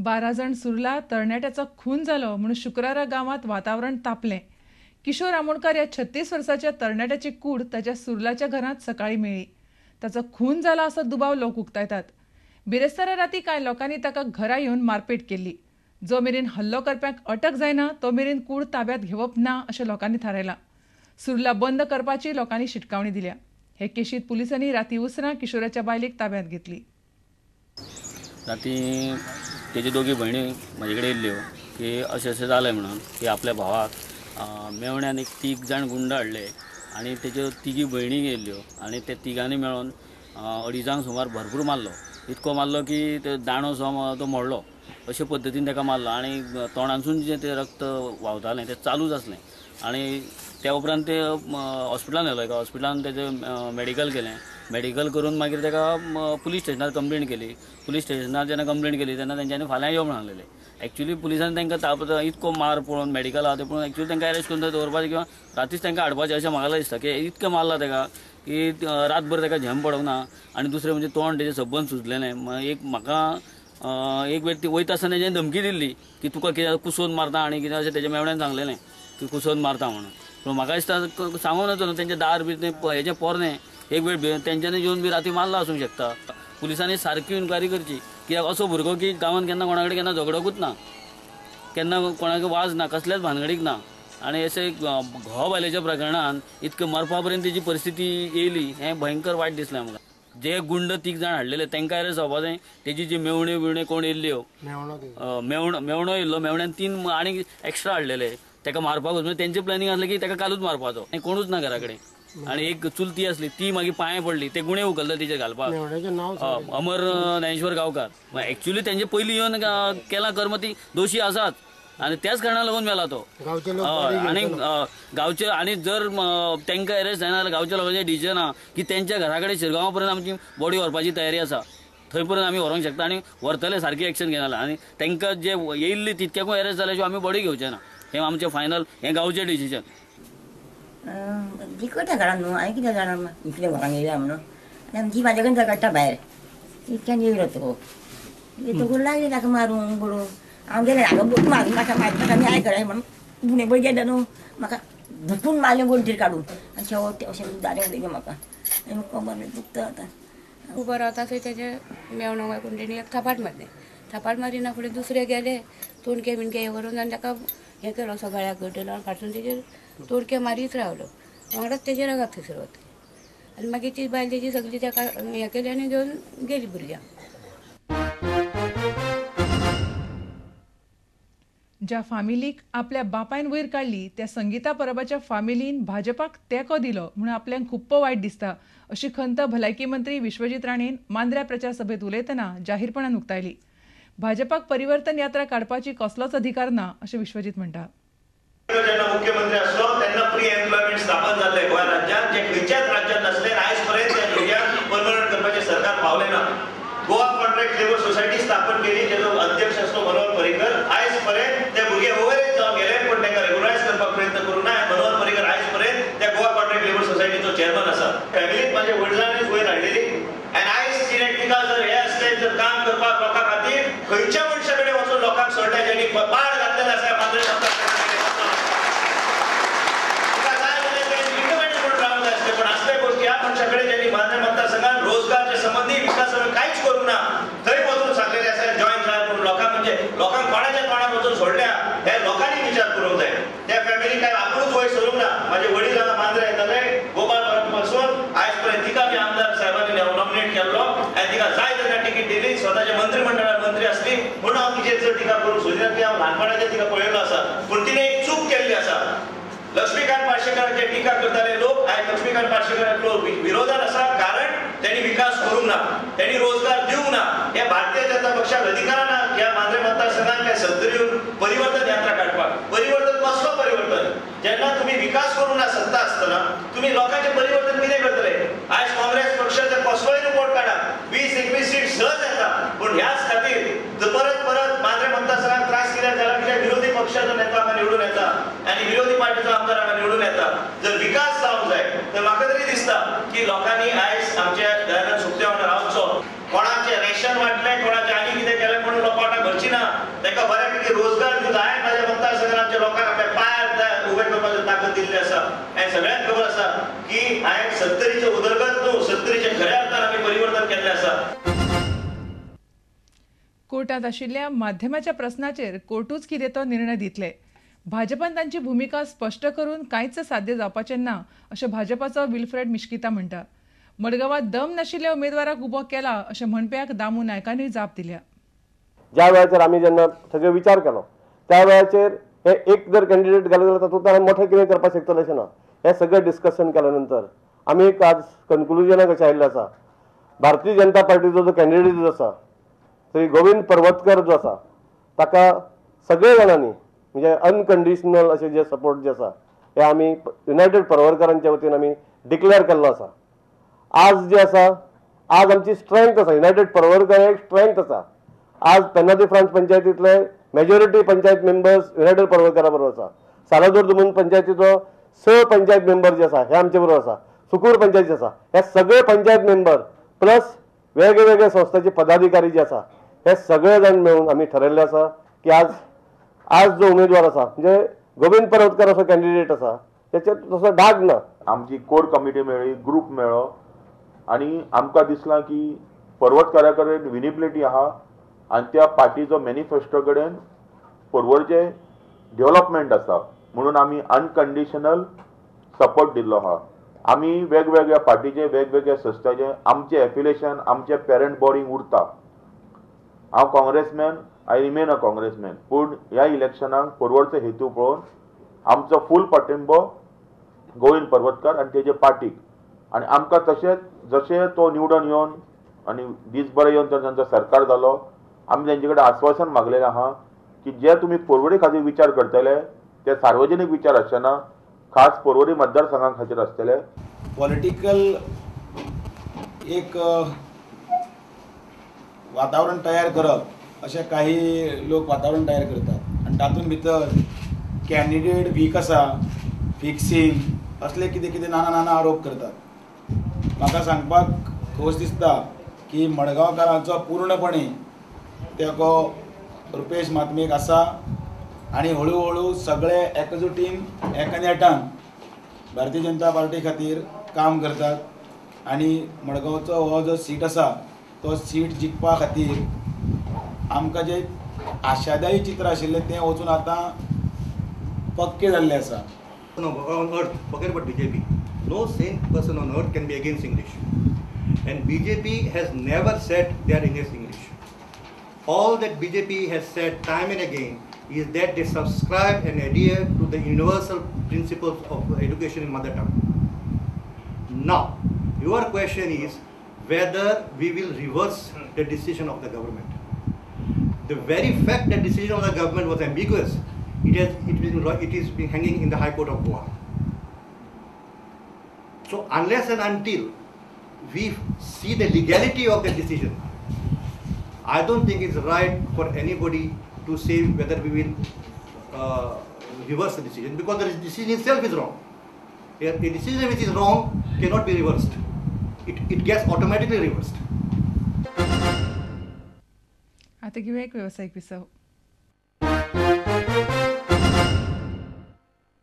12 जाण सुर्ला तरणाट्याचो खून जालो म्हणून शुक्रारा गांवांत वातावरण तापलें. किशोर आमोणकर ह्या 36 वर्साच्या तरणाट्याची कूड ताच्या सुर्लाच्या घरांत सकाळीं मेळ्ळी. ताचो खून जाला असो दुबाव लोक उक्तायतात. बिरेस्तारा राती कांय लोकांनी ताका घरा येवन मारपेट केल्ली. जो मेरेन हल्लो करप्यांक अटक जायना तो मेरेन कूड ताब्यात घेवप ना अशें लोकांनी थारायलां. सुर्ला बंद करपाची लोकांनी शिटकावणी दिल्या. हे केशीत पुलिसांनी राती उसरां किशोराच्या बायलेक ताब्यात घेतली. राती तेजे दोगी भयणी म्हजे कडेन येयल्ल्यो की अशें अशें जालें म्हणून की आपल्या भावाक मेवण्यान एक 3 जाण गुंड हाडले आनी तेज्यो 3 भयणी येयल्ल्यो आनी ते तिगांनी मेळोन 2.5 जांक सुमार भरपूर मारलो. इतको मारलो की ते दांडो सो तो मोडलो अशे पद्दतीन ताका मारलो आनी तोंडांतसून जें तें रक्त व्हांवतालें तें चालूच आसलें. आनी त्या उपरांत ते हॉस्पिटलान व्हेलो. एका हॉस्पिटलान तेजें मेडिकल केलें. मेडिकल करून मागीर ताका पुलीस स्टेशनार कंप्लेन केली. पुलीस स्टेशनार जेन्ना कंप्लेन केली तेन्ना तेंच्यांनी फाल्यां यो म्हणून सांगलेलें. एक्चुली पुलिसांनी तांकां ताप इतको मार पळोवन मेडिकल आहा तें पळोवन एक्चुली तांकां अरेस्ट करून दवरपाचें किंवा रातीच तांकां हाडपाचें अशें म्हाका दिसता की इतकें मारला ताका की रातभर ताका झेम पडूंक ना. आनी दुसरें म्हणजे तोंड तेजें सबंद सुजलेलें. एक म्हाका एक वेळ ती वयता आसतना तेणें धमकी दिल्ली की तुका कितें कुसोवन मारता आनी कितें अशें तेज्या मेवण्यान सांगलेलें की कुसोवन मारता म्हणून. पूण म्हाका दिसता सांगूं नजो न्हू तेंचें दार बी तें हेजें पोरणें एक वेळ तेंच्यांनी येवन बी राती मारला आसूंक शकता. पुलिसांनी सारकी इन्क्वायरी करची कित्याक असो भुरगो की गांवांत केन्ना कोणा कडेन केन्ना झगडोकूच ना, केन्ना कोणाक वाज ना, कसल्याच भानगडीक ना. आनी अशें घोव बायलेच्या प्रकरणान इतकें मरपा पर्यंत तेजी परिस्थिती येयली हें भयंकर वायट दिसलें आमकां. जे गुंड 3 जाण हाडलेले तांकां अरेस्ट जावपा जाय. तेजी जी मेवण्यो बिवण्यो कोण येयल्ल्यो, मेवणो येयल्लो, मेवण्यान 3 आनी एक्स्ट्रा हाडलेले ताका मारपाक. म्हणजे तेंचें प्लॅनिंग आसलें की ताका कालूच मारपाचो आनी कोणूच ना घरा कडेन. आनी एक चुलती आसली ती मागीर पांये पडली, ते गुणे उखलता तिचेर घालपाक. अमर ज्ञानेश्वर गांवकार एक्चुली तेंचे पयलीं येवन केला कर्म, ती दोशी आसात आनी त्याच कारणाक लागून मेला तो. आनी गांवचे आनी जर तांकां अरेस्ट जायना जाल्यार गांवच्या लोकांचें डिसिजन आहा की तेंच्या घरा कडेन शिरगांवा पर्यंत आमची बॉडी व्हरपाची तयारी आसा, थंय पर्यंत आमी व्हरूंक शकता आनी व्हरतले, सारकी एक्शन घेना. आनी तांकां जे येयल्ली तितक्याकूय अरेस्ट जाल्या शिवाय आमी बॉडी घेवचे ना. हें आमचें फायनल, हें गांवचें डिसिजन. ती करता घरान न्हू, हांवें कितें जाणा इतलें घरान येयल्या म्हणून. आनी ती म्हाजे कडेन झगडटा भायर इतक्यान येयलो तो येतकूच लागली ताका मारूंक बडोवंक. हांव गेलें हांगा मारून म्हाका म्हाका न्याय कराय म्हणून गुणे पळय गेले न्हू, म्हाका धुकून मारलें वण्टीर काडून आनी शेवट अशें दारें उडयलें म्हाका. आनी कमर दुखता आतां. उबो रावता थंय तेजे मेवणो कोण तेणी एक थापाट मारलें. थापाट मारिना फुडें दुसरे गेले तोणके बिणके हे करून आनी ताका हें केलो असो गळ्याक घटयलो आनी फाटसून तेजेर तोणके मारीत रावलो. वांगडाच तेजेर रगत थंयसर वतलें आनी मागीर ती बायल तेजी सगळी ताका हें केली आनी घेवन गेली भुरग्यांक. ज्या फामिलीक आपल्या बापायन वयर काडली त्या संगीता परबाच्या फामिलीन भाजपाक तेंको दिलो म्हणून आपल्याक खूप्प वायट दिसता अशी खंत भलायकी मंत्री विश्वजीत राणेन मांद्र्या प्रचार सभेत उलयतना जाहीरपणान उक्तायली. भाजपाक परिवर्तन यात्रा काडपाची कसलोच अधिकार ना अशें विश्वजीत म्हणटा. जेन्ना मुख्यमंत्री आसलो तेन्ना प्री एम्प्लॉयमेंट स्थापन जाल्लें गोंय राज्यांत, जें खंयच्याच राज्यांत नासलें. आयज पर्यंत त्या भुरग्यांक परमनंट करपाचें सरकार पावलें ना. गोवा कॉन्ट्रॅक्ट लेबर सोसायटी स्थापन केली, जेजो अध्यक्ष आसलो मनोहर पर्रीकर. आयज पर्यंत ते भुरगे ओवरेज जावन गेले पूण तांकां रेगुलरायज करपाक प्रयत्न करूंक ना. मनोहर पर्रीकर आयज पर्यंत त्या गोवा कॉन्ट्रॅक्ट लेबर सोसायटीचो चेअरमन आसा. फॅमिलीक म्हाज्या वडिलांनीच वयर हाडलेली आनी आयज तिणें तिका जर हें आसलें जर काम करपाक लोकां खातीर खंयच्या मनशा कडेन वचून लोकांक सोडल्या जेणी पाड घातलेलें आसा मांद्रें तिका जाय जाल्यार तेणें इंडिपेंडंट म्हणून रावंक जाय आसलें. पूण असल्या गोश्टी ह्या मनशा कडेन ज्यांनी मांद्रें मतदारसंघात रोजगारचे संबंदी विकास कांयच करूंक ना थंय वचून सांगलेलें आसा जॉयन जाय म्हणून लोकांक, म्हणजे लोकांक कोणाच्या तोंडार वचून सोडल्या हे लोकांनी विचार करूंक जाय. त्या फॅमिली काय आपुणूच वयर सरूंक ना. म्हाजे वडील हांगा मांद्रें येताले गोपाळ परब पासून आयज पर्यंत तिका आमी आमदार साहेबांनी नॉमिनेट केल्लो आनी तिका जाय तेन्ना तिकीट दिली. स्वताच्या मंत्रिमंडळात मंत्री आसली म्हणून हांव तिचेर चड टिका करूंक सोदिना की हांव ल्हानपणाचेर तिका पळयल्लो आसा. पूण तिणें एक चूक केल्ली आसा. लक्ष्मीकांत पार्सेकाराचेर टिका करताले लोक आयज लक्ष्मीकांत पार्सेकाराक लोक विरोधात आसा, कारण त्यांनी विकास करूंक ना, त्यांनी रोजगार दिवंक ना. ह्या भारतीय जनता पक्षाक अधिकार ना ह्या मांद्रें मतदारसंघात काय सत्तरी येवन परिवर्तन यात्रा काडपाक. परिवर्तन कसलो परिवर्तन? जेन्ना तुमी विकास करूंक ना सत्ता आसतना तुमी लोकांचें परिवर्तन कितें करतले? आयज काँग्रेस पक्षाचो कसलोय रिपोर्ट काडा 20-21 सीट सहज येता. पूण ह्याच खातीर परत परत मांद्रें मतदारसंघात त्रास कित्याक जाला? कित्याक विरोधी पक्षाचो नेतो हांगा निवडून येता आनी विरोधी पार्टीचो आमदार हांगा निवडून येता. जर विकास जावंक जाय तर म्हाका तरी दिसता की लोकांनी आयज आमच्या दयानंद सोपते वांगडा रावचो. कोणाचें रेशन वांटलें, कोणाचें आनी कितें केलें म्हणून लोकां वांगडा भरची ना. दिसलेलें आसा. आनी सगळ्यांक खबर आसा की हांवें सत्तरीचें उदरगत न्हू, सत्तरीचें खऱ्या अर्थान आमी परिवर्तन केल्लें आसा. कोर्टांत आशिल्ल्या माध्यमाच्या प्रस्नाचेर कोर्टूच कितें तो निर्णय दितले. भाजपान तांची भुमिका स्पश्ट करून कांयच साध्य जावपाचें ना अशें भाजपाचो विल्फ्रेड मिश्किता म्हणटा. मडगांवांत दम नाशिल्ल्या उमेदवाराक उबो केला अशें म्हणप्याक दामू नायकानूय जाप दिल्या. ज्या वेळाचेर आमी जेन्ना सगळे विचार केलो त्या वेळाचेर हे एक जर कॅन्डिडेट घाले जाल्यार तातूंत आमी मोठें कितें करपाक शकतले अशें ना. हे सगळें डिस्कशन केल्या नंतर आमी एक आज कन्क्लुजनाक अशें आयिल्लें आसा, भारतीय जनता पार्टीचो जो कॅन्डिडेट जो आसा श्री गोविंद पर्वतकर जो आसा ताका सगळे जाणांनी म्हणजे अनकंडिशनल अशें जे सपोर्ट जे आसा हे आमी युनायटेड पर्वरकरांच्या वतीन आमी डिक्लेअर केल्लो आसा. आज जे आसा आज आमची स्ट्रेंथ आसा, युनायटेड पर्वरकर एक स्ट्रेंथ आसा. आज पेन्ना दे फ्रांस पंचायतींतले मेजॉरिटी पंचायत मेंबर्स युनायटेड पर्वरकरा बरोबर आसा. सालादोर दुमून पंचायतीचो 6 पंचायत मेंबर जे आसा हे आमचे बरोबर आसा. सुकूर पंचायत जे आसा हे सगळे पंचायत मेंबर प्लस वेगवेगळ्या संस्थाचे पदाधिकारी जे आसा हे सगळे जाण मेळून आमी ठरयल्लें आसा की आज आज जो उमेदवार आसा म्हणजे गोविंद पर्वतकर असो कॅन्डिडेट आसा तेचेर तसो डाग ना. आमची कोर कमिटी मेळ्ळी, ग्रूप मेळ्ळो आनी आमकां दिसलां की पर्वतकारा कडेन विनिबिलिटी आहा आनी त्या पार्टीचो मॅनिफेस्टो कडेन पर्वरचें डेव्हलपमेंट आसा म्हणून आमी अनकंडिशनल सपोर्ट दिल्लो आहा. आमी वेगवेगळ्या पार्टीचे वेगवेगळ्या संस्थाचे आमचें एफिलिएशन आमचें पेरंट बॉडींग उरता. हांव Congressman, I remain a Congressman, पूण ह्या इलेक्शनाक पर्वरचो हेतू पळोवन आमचो फूल पाठिंबो गोविंद पर्वतकर आनी तेजे पार्टीक आनी आमकां तशेंच जशें तो निवडून येवन आनी दीस बरे येवन तर तांचो सरकार जालो आमी तेंचे कडेन आस्वासन मागलेलें आहा की जे तुमी पर्वरी खातीर विचार करतले ते सार्वजनीक विचार आसचे ना, खास पर्वरी मतदारसंघा खातीर आसतले. पॉलिटिकल एक वातावरण तयार करप अशें काही लोक वातावरण तयार करतात आनी तातूंत भितर कॅन्डिडेट वीक आसा, फिक्सिंग असले कितें कितें नाना नाना आरोप करतात. म्हाका सांगपाक खोस दिसता की मडगांवकारांचो पूर्णपणे तेको रुपेश मातमेक आसा आनी हळू हळू सगळे एकजुटीन एका नेटान भारतीय जनता पार्टी खातीर काम करतात आनी मडगांवचो हो जो सीट आसा तो सीट जिखपा खातीर आमकां जें आशादायी चित्र आशिल्लें तें वचून आतां पक्कें जाल्लें आसा. On earth, forget about BJP. No sane person on earth can be against English. And BJP has never said they are against English. All that BJP has said time and again is that they subscribe and adhere to the universal principles of education in mother tongue. Now, your question is whether we will reverse the decision of the government. The very fact that decision of the government was ambiguous, it is been hanging in the High Court of Goa. So unless and until we see the legality of the decision, I don't think it's right for anybody to say whether we will reverse the decision, because the decision itself is wrong. A decision which is wrong cannot be reversed. It gets automatically reversed. आता घेऊया एक व्यावसायिक विसव.